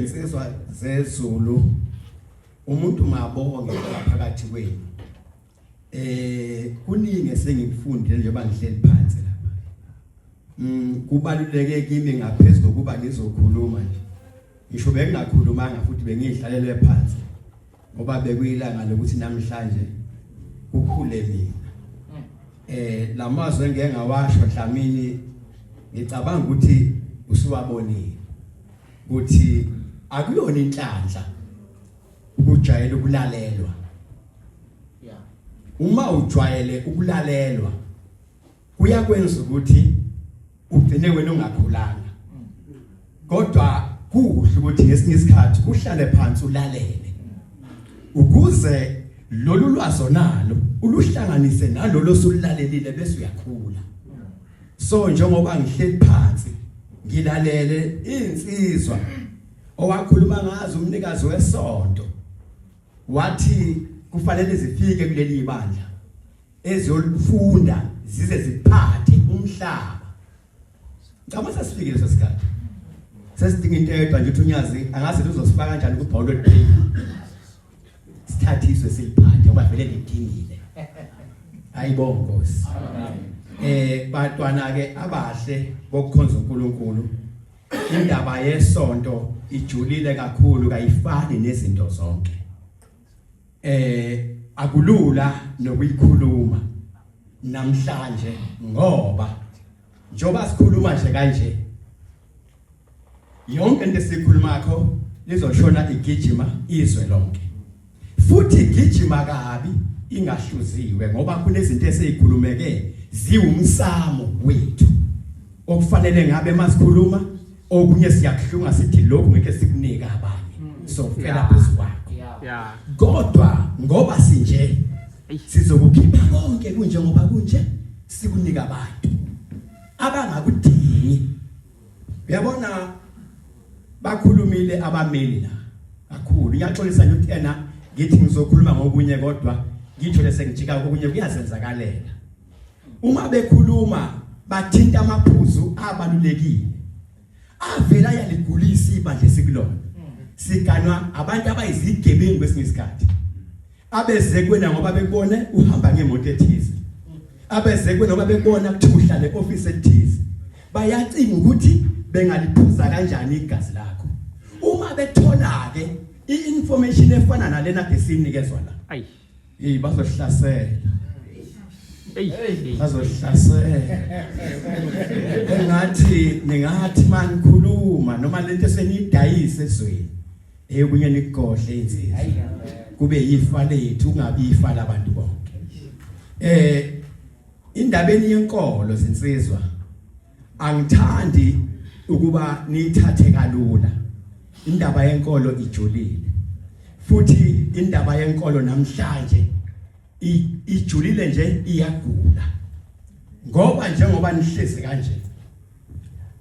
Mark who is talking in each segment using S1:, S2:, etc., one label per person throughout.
S1: Zinsizwa zezulu, umuntu mabonge phakathi kwenu. Kuningi esengikufundile njengoba ngihleli phansi lapha. Kubaluleke kimi ngaphezulu kokuba ngizokhuluma nje. Ngisho bengingakhulumanga futhi bengihlalele phansi ngoba bekuyilanga lokuthi namhlanje kukhule mina. Lamazwi engeke ngawasho, Dlamini, ngicabanga ukuthi usuwabonile ukuthi akuyona inhlanhla ukujwayela ukulalelwa. Uma ujwayele ukulalelwa, kuyakwenza ukuthi ugcine wena ungakhulanga, kodwa kuhle ukuthi ngesinye isikhathi uhlale phansi ulalele ukuze lolu lwazi onalo uluhlanganise nalolo osulalelile, bese uyakhula. So njengoba ngihleli phansi ngilalele insizwa owakhuluma ngazo umnikazi wesonto, wathi kufanele zifike kuleli ibandla eziyolufunda zize ziphathe umhlaba. Ngicabanga sesifikile leso sikhathi. Sesidinga into eyodwa nje, ukuthi uNyazi angazi luzosifaka kanjani ku-ballot paper, sithathiswe siliphathe, ngoba vele lidingile. Ayibonge Nkosi. Bantwana ke abahle bokukhonza uNkulunkulu, indaba yesonto ijulile kakhulu, kayifani nezinto zonke. Akulula nokuyikhuluma namhlanje, ngoba njoba sikhuluma nje kanje, yonke into esikhulumakho lizoshona igijima izwe lonke, futhi igijima kabi ingahluziwe, ngoba kunezinto eseyikhulumeke ziwumsamo wethu okufanele ngabe masikhuluma okunye siyakuhlunga, sithi lokhu ngeke sikunika abanye, so fela phezu kwakho. Kodwa ngoba sinje, sizokukhipha konke kunjengoba kunje, sikunika abantu abangakudingi. Uyabona, bakhulumile abameli la kakhulu. Ngiyaxolisa nje ukuthi ena ngithi ngizokhuluma ngokunye, kodwa ngithole sengijika kokunye, kuyazenzakalela. Uma bekhuluma bathinta amaphuzu abalulekile avela yaligulisa ibandla esikulona. Siganwa abantu abayizigebengu kwesinye isikhathi, abeze kuwena ngoba bekubone uhamba ngemoto ethize, abeze kuwena ngoba bekubona ukuthi uhlale e-office elithize. Bayacinga ukuthi bengaliphuza kanjani igazi lakho. Uma bethola ke i-information efana nalena ke sinikezwa la, hey, bazohlasela. Bazohlasela. Engathi ningathi manikhuluma noma lento eseniyidayise ezweni, eyokunye nikugodle insizwa, kube yifa lethu, kungabi ifa labantu bonke. Indabeni yenkolo, zinsizwa, angithandi ukuba niyithathe kalula. Indaba yenkolo ijulile, futhi indaba yenkolo namhlanje ijulile nje, iyagula, ngoba njengoba nihlezi kanje,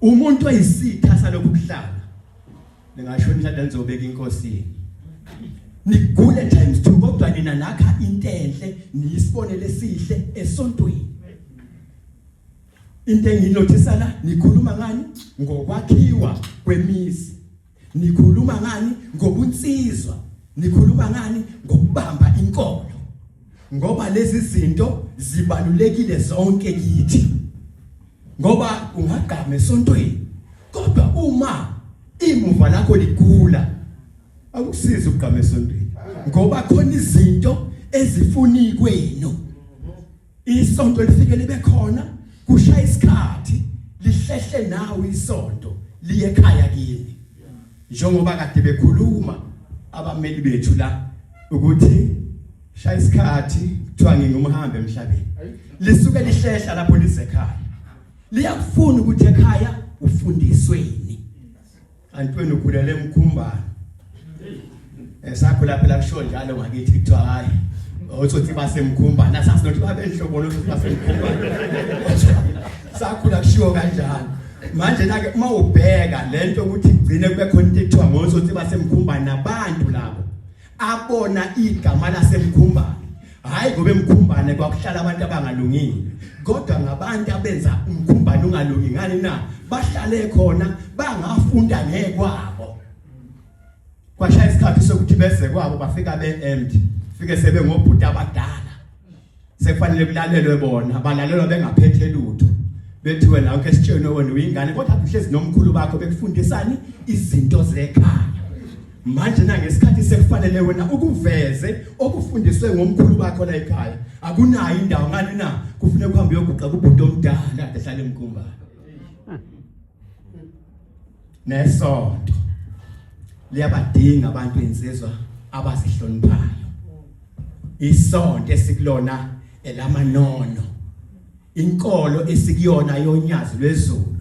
S1: umuntu oyisitha salokhu kuhlala, ningasho nishada nizobeka inkosini, nigule times 2, kodwa nina nakha into enhle, niyisibonele esihle esontweni. Into enginothisa la, nikhuluma ngani? Ngokwakhiwa kwemizi. Nikhuluma ngani? Ngobunsizwa. Nikhuluma ngani? Ngokubamba inkolo, ngoba lezi zinto zibalulekile zonke kithi, ngoba ungagqama esontweni, kodwa uma imuva lakho ligula, akusizi ukugqama esontweni, ngoba khona izinto ezifuni kwenu. Isonto lifike libe khona, kushaya isikhathi lihlehle nawe isonto, liye ekhaya kini, njengoba kade bekhuluma abameli bethu la ukuthi shaya isikhathi kuthiwa ngingumhambe emhlabeni. Lisuke lihlehla lapho lize ekhaya, liyakufuna ukuthi ekhaya ufundisweni. Kanti wena ukhulele emkhumbane, esakhula phela kusho njalo ngakithi, kuthiwa hayi, otsotsi basemkhumbane. Asazi nokuthi babenhlobo notsotsi basemkhumbane, sakhula kushiwo kanjalo. Manje na ke uma ubheka lento ukuthi kugcine kube khona into ekuthiwa ngotsotsi basemkhumbane, nabantu labo abona igama lasemkhumbane, hayi ngoba emkhumbane kwakuhlala abantu abangalungile, kodwa ngabantu abenza umkhumbane ungalungi. Ngani na? Bahlale khona, bangafunda ngekwabo. Kwashaya isikhathi sokuthi beze kwabo bafika be-empty, fike sebengobhuti abadala. Sekufanele kulalelwe bona, balalelwa bengaphethe lutho. Bethi wena awukhe sitshene wena uyingane kodwa uhlezi nomkhulu bakho bekufundisani izinto zekhaya. Manje na ngesikhathi sekufanele wena ukuveze okufundiswe ngomkhulu bakho la ekhaya. Akunayo indawo ngani na kufuneka uhambe uyoguqa kubhuti omdala kade ehlala emkumbane. Nesonto liyabadinga abantu insizwa abazihloniphayo. Isonto esikulona elamanono. Inkolo esikuyona yonyazi lwezulu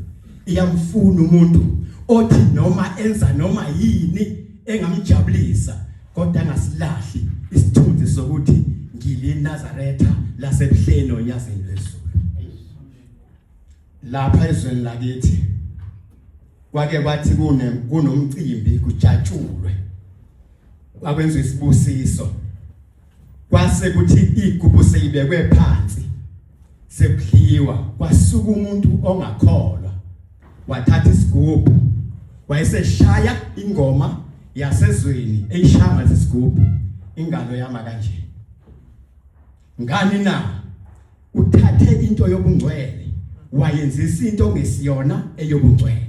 S1: iyamfuna umuntu othi noma enza noma yini engamjabulisa kodwa angasilahli isithunzi sokuthi ngiliNazaretha lasebuhleni onyazini lwezulu. Lapha ezweni lakithi kwake kwathi kune kunomcimbi kujatshulwe kwakwenziwa isibusiso kwase kuthi igubhu seyibekwe phansi sekudliwa kwasuka umuntu ongakholwa wathatha isigubhu wayeseshaya ingoma yasezweni eyishaya ngalesi sigubhu ingalo yama kanje ngani na uthathe into yobungcwele wayenzisa into ongesiyona eyobungcwele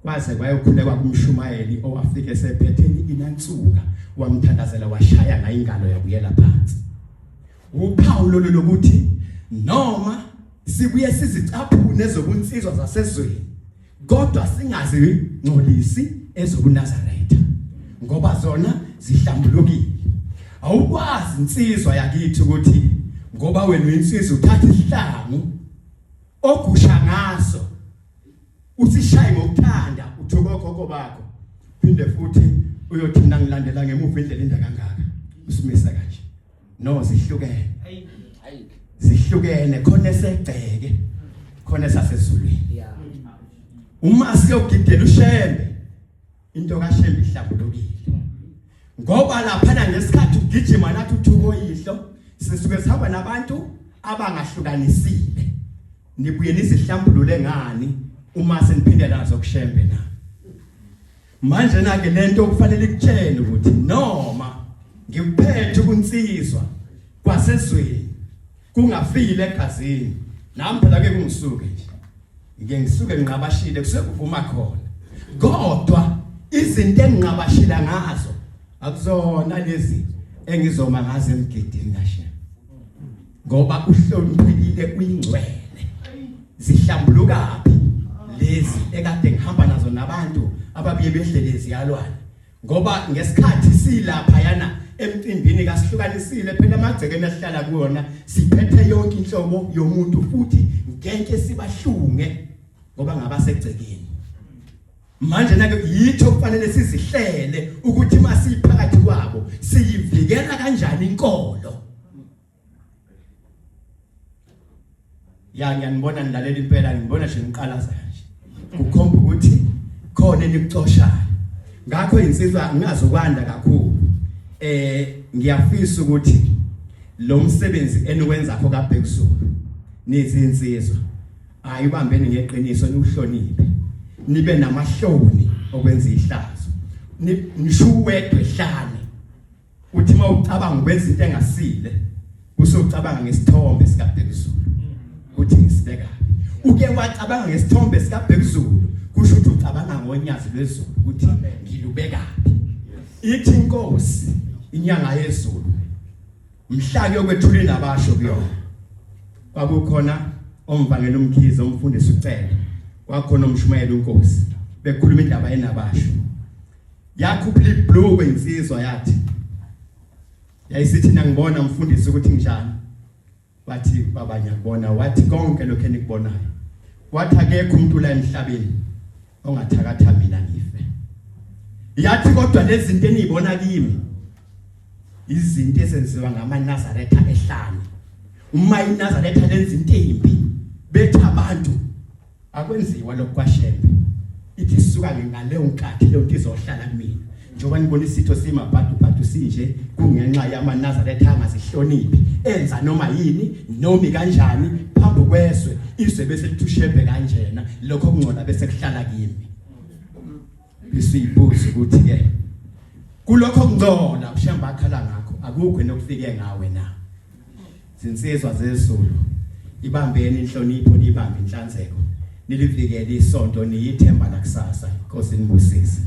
S1: kwaze kwayokhulekwa kumshumayeli owafike sephetheni inansuka wamthandazela washaya ngayo ingalo yabuyela phansi uphawu lolu lokuthi noma sibuye sizicaphune ezobunsizwa zasezweni kodwa singazingcolisi ezobuNazaretha ngoba zona zihlambulukile awukwazi insizwa yakithi ukuthi ngoba wena uyinsizwa uthatha isihlangu ogusha ngaso usishaye ngokuthanda uthuka okhokho bakho phinde futhi uyothi mina ngilandela ngemuva indlela inda kangaka usimisa kanje no zihlukene zihlukene khona esegceke khona esasezulwini uma siyogidela ushembe into kaShembe ihlambulukile ngoba laphana ngesikhathi ugijima nathi uthuko oyihlo sisuke sihamba nabantu abangahlukanisile nibuye nizihlambulule ngani uma seniphinde nazo kushembe na manje na ke lento kufanele ikutshele ukuthi noma ngikuphethe ukunsizwa kwasezweni kungafile egazini nami phela ke kungisuke nje ngike ngisuke nginqabashile kusuke kuvuma khona kodwa izinto enginqabashila ngazo akuzona lezi engizoma ngazo emgidini kashe ngoba uhloniphekile uyingcwele zihlambulukaphi lezi ekade ngihamba nazo nabantu ababuye behlele iziyalwane ngoba ngesikhathi silapha yana emcimbini kasihlukanisile phela amagcekeni esihlala kuwona siphethe yonke inhlobo yomuntu futhi ngeke sibahlunge ngoba ngabasegcekeni manje nake yitho kufanele sizihlele ukuthi masiphakathi kwabo siyivikela kanjani inkolo ya ngiyanibona nilalela impela ngibona nje niqalaza nje kukhomba ukuthi khona enikucoshayo ngakho insizwa ngingazokwanda kakhulu eh ngiyafisa ukuthi lo msebenzi eniwenzakho kaBhekuzulu nizinsizwa ayibambeni ngeqiniso niwuhloniphe nibe namahloni okwenza ihlazo nishuwedwe ehlane uthi uma ucabanga ukwenza into engasile usucabanga ngesithombe sikaBhekuzulu ukuthi ngisibeka uke wacabanga ngesithombe sikaBhekuzulu kusho ukuthi ucabanga ngonyazi lwezulu ukuthi ngilubekaphi ithi inkosi inyanga yezulu mhla kuyokwethula indabasho kuyona kwakukhona omvangela umkhize umfundisi ucele kwakhona umshumayeli unkosi bekhuluma indaba yenabasho Yakhuphula ibhlukwe insizwa yathi yayisithi nangibona mfundisi ukuthi nginjani wathi baba ngiyakubona wathi konke lokho enikubonayo wathi akekho umuntu la emhlabeni ongathakatha mina ngife yathi kodwa lezi zinto enizibona kimi izinto ezenziwa ngamaNazaretha ehlane uma iNazaretha lenza into embi bethi abantu akwenziwa lokhu kwaShembe ithi suka ngaleyo nkathi leyo nto izohlala kumina njengoba nibona isitho simabhadu bhadu sinje kungenxa yamaNazaretha angazihloniphi enza noma yini nomi kanjani phambi kwezwe izwe bese lithi uShembe kanjena lokho kungcola bese kuhlala kimi bisiyibuza ukuthi ke Kulokho kungcola uShembe akhala ngakho akukho nokufike ngawe na. Zinsizwa zezulu ibambeni inhlonipho nibambe inhlanzeko nilivikele isonto niyithemba lakusasa. Inkosi nibusise.